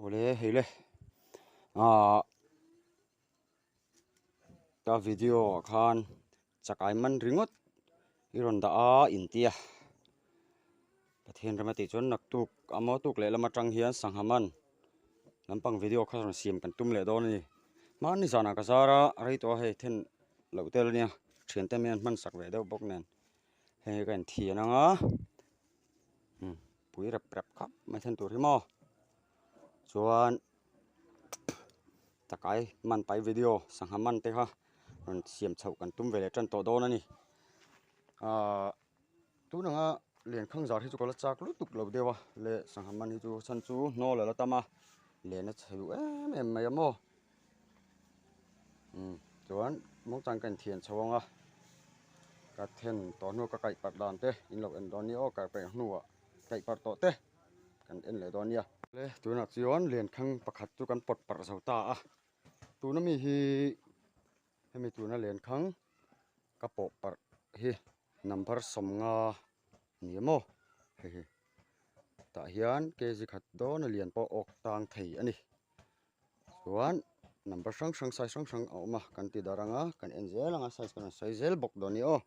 Awle hei le ah ka video ah khan chakai man ringawt i rawn dah a intia Pathian rama tih chuan naktuk a maw tuk leh lam atang hian sangha man lampang video kha rawn siam kan tum leh dawn a ni hmanni zanah ka zar a rei tawh a hei then loh tel ania thiante hian hman sak ve deuh bawk nen hei hi ka inthian anga umm pui rep rep khawp mai then tur hi maw chuan takai man pai video sangha man te kha rawn siam chhoh kan tum ve leh tan tawh dawn a ni ahh tun anga liankhang zar hi chu ka la chak lutuk lo deuh a leh sangha man hi chu chhan chu hnawl a la tam a len a chhe duh em em mai a maw umm chuan muangchang ka inthian chho ang a ka then tawh hnu ka kaih parh dan te in lo en dawn nia aw kaih parh hnuah kaih parh tawh te kan en leh dawn nia. Le tunah chuan liankhang pakhat chu kan pawt parh zo ta a tuna mi hi hemi tuna liankhang ka pawh parh hi number 50 a ni maw hei hi tah hian kg khat dawn a lian pawh awk tang thei a ni. Chuan number hrang hrang size hrang hrang a awm a kan ti dar ang a kan en zel ang a size kan rawn sawi zel bawk dawn a ni aw.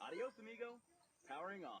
Adios amigo, powering on.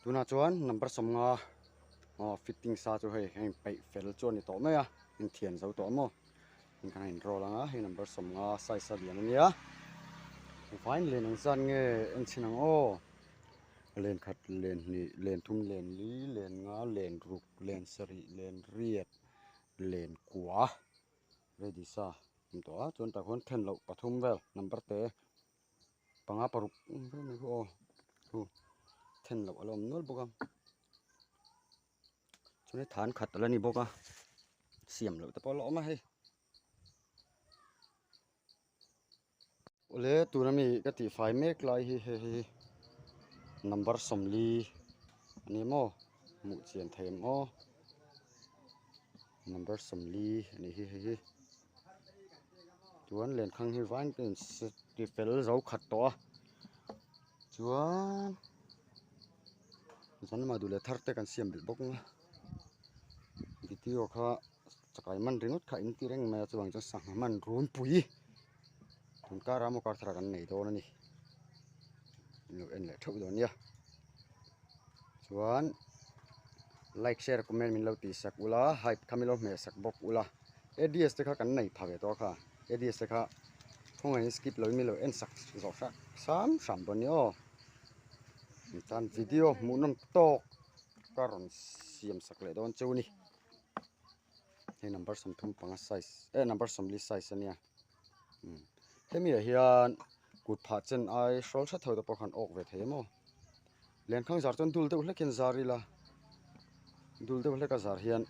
Tunah chuan number sawmnga aw fitting sa chu hei heng peih fel chu a ni tawh mai a inthian zo tawh maw in kan han roll ang a hei number sawmnga size a lian a nia vain len ang zat nge en chhin ang aw len khat len hnih len thum len li len nga len ruk len sarih len riat len kua ready sa awm tawh a chuan tah khuan then loh pathum vel number te panga paruk vel mai khu aw khu then loh a la awm nual bawk a chuan hei than khat a la ni bawk a siam loh te pawh a la awm a hei awle tuna mi ka tihfai mek lai hi hei hi number sawmli a ni maw hmuh chian thei ang aw number sawmli a nih hi hei hi chuan lenkhang hi vain ka in ti fel zo khat tawh a chuan zan lamah duh leh thar te kan siam belh bawk ang a video kha chakai man ringawt kha in ti reng mai a chuvang chuan sangha man runpui tun kar a maw kar thar ah kan nei dawn a ni in lo en leh theuh dawn nia chuan like share comment min lo tih sak ula hype kha min lo hmeh sak bawk ula ads te kha kan nei pha ve tawh a kha ads te kha khawngaihin skip lovin min lo en sak zawh hram hram hram dawn nia aw tan video hmuhnawm tawk ka rawn siam sak leh dawn cheu a ni. Hei number 35 size eh number 40 size ania umm hemi ah hian kut phah chen ai hrawl hret ho te pawh khan awk ve thei emaw lenkhang zar chuan dul deuh hlek hian zar ila dul deuh hlek a zar hian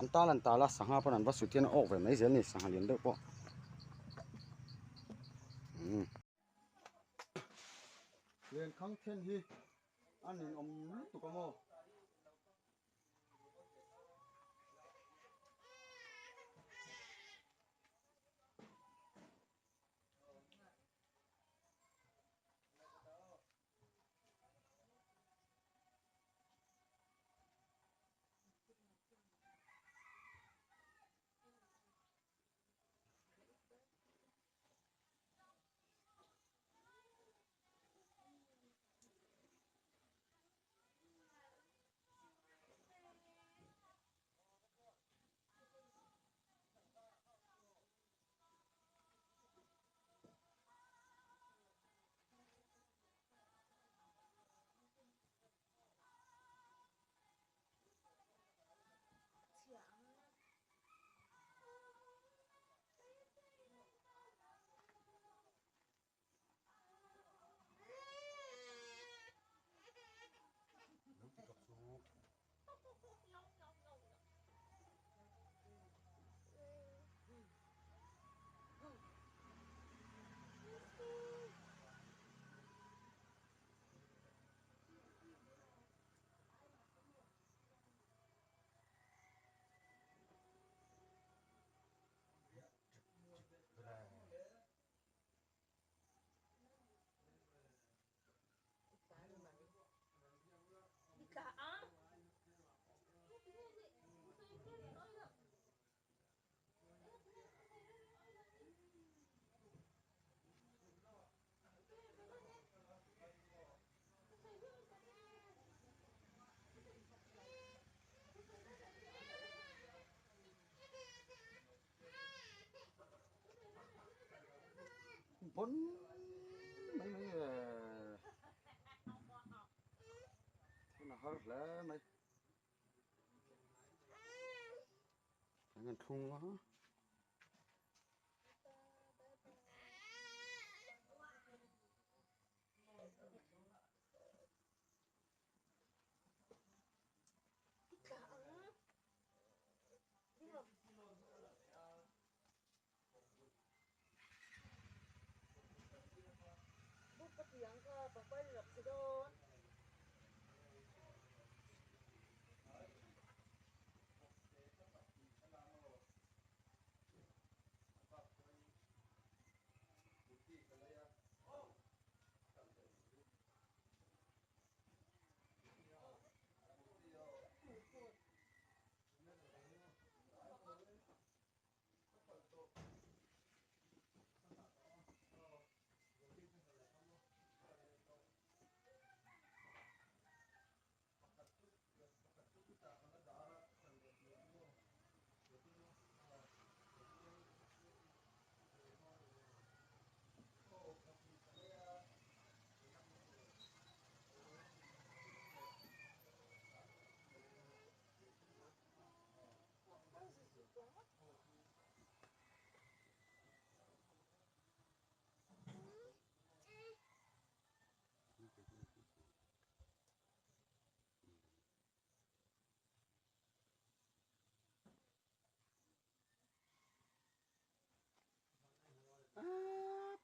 an tal an tal a sangha pawn an va sut hian a awk ve mai zel a ni sangha lian deuh pawh umm. Lenkhang then hi a ninawm lutuk a maw. Bon mai mai e. Then a har hle mai. An kan thlung a.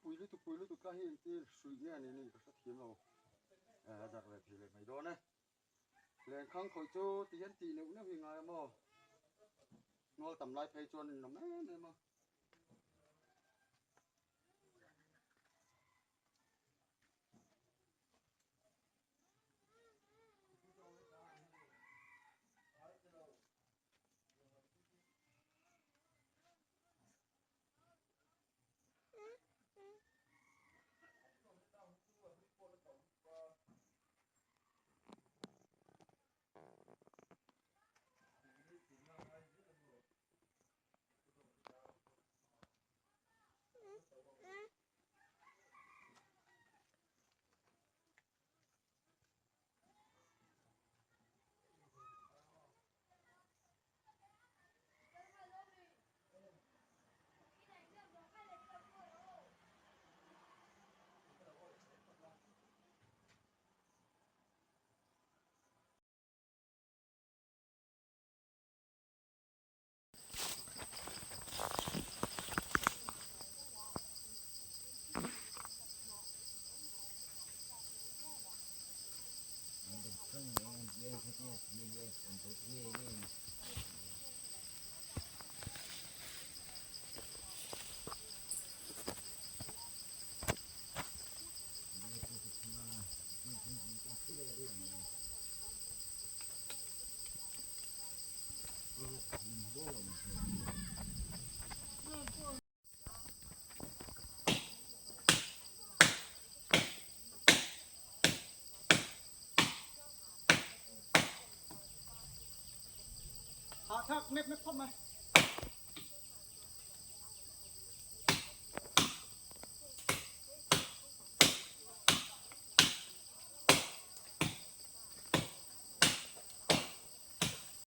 Pui lutuk pui lutuk ka hi engtir hrui nge a ni ni ka hrethiam lo a darh ve thei leh mai dawn e lenkhang khawih chu ti hian tih neuh neuh hi ngai a maw hnual tam lai phei chuan in awm em em a. Hah thak nep nep khawp mai.